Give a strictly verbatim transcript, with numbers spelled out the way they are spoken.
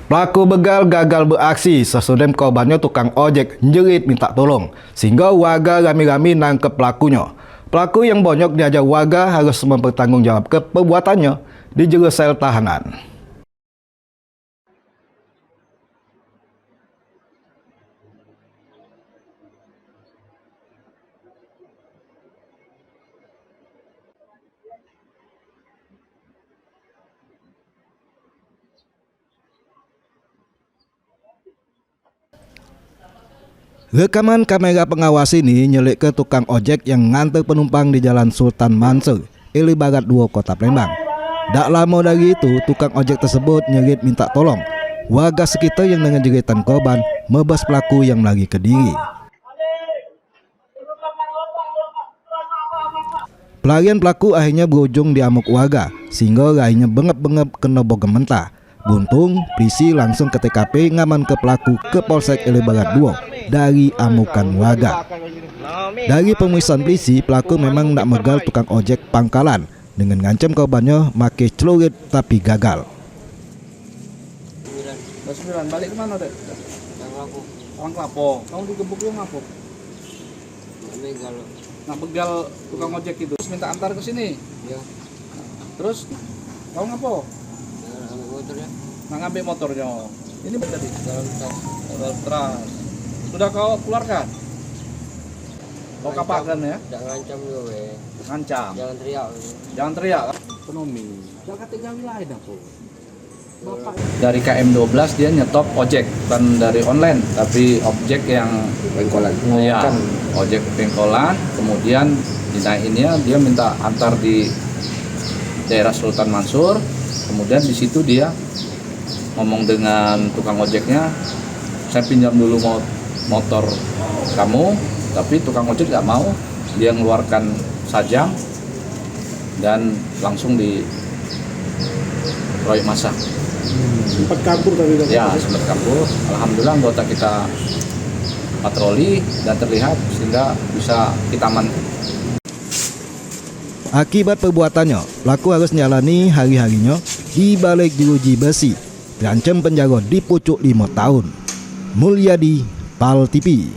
Pelaku begal gagal beaksi, sesudem korbannyo tukang ojek njerit minta tolong, sehingga warga rami-rami nangkep pelakunyo. Pelaku yang bonyok diajar warga harus mempertanggungjawabke perbuatannyo di jero sel tahanan. Rekaman kamera pengawas ini nyelikke tukang ojek yang nganter penumpang di Jalan Sultan Mansur, Ele Barat duo, Kota Palembang. Dak lamo dari itu, tukang ojek tersebut nyerit minta tolong. Warga sekitar yang dengar jeritan korban mebas pelaku yang melarikan diri. Pelarian pelaku akhirnya berujung diamuk warga, sehingga rainyo bengep-bengep kena bogem mentah. Buntung, polisi langsung ke T K P ngamanke pelaku ke Polsek Ele Barat duo dari amukan warga. Dari pemeriksaan polisi, pelaku memang nak megal tukang ojek pangkalan dengan ngancam korbannyo make celurit tapi gagal. Sembilan. Balik ke mana, Dek? Orang Kelapo. Kamu digebuk dia ngapo? Nak begal. Nak begal tukang ojek itu. Terus minta antar ke sini. Ya. Terus, kamu ngapo? Ya, nak ambil motornya. Nak ngambil motornya. Ini tadi? Dalam tas. Dalam tas. Sudah kau keluarkan? Kau kapakan ya? Jangan ngancam juga, weh. Ngancam. Jangan teriak. Jangan teriak. Ekonomi. Jangan kata gawe lain apa? Dari K M dua belas dia nyetop ojek, bukan dari online, tapi objek yang pengkolan. Ya, ojek pengkolan, kemudian dinaikinnya, dia minta antar di daerah Sultan Mansur, kemudian di situ dia ngomong dengan tukang ojeknya, "Saya pinjam dulu mo-, motor kamu," tapi tukang ojek nggak mau, dia ngeluarkan sajam, dan langsung dikeroyok masa. Sempat kabur tapi tadi? Ya, sempat kabur. Alhamdulillah anggota kita patroli dan terlihat sehingga bisa kita amankan. Akibat perbuatannyo, pelaku harus nyalani hari-harinyo di balai jeruji besi, terancam penjara di pucuk limo tahun. Mulyadi, Pal T V.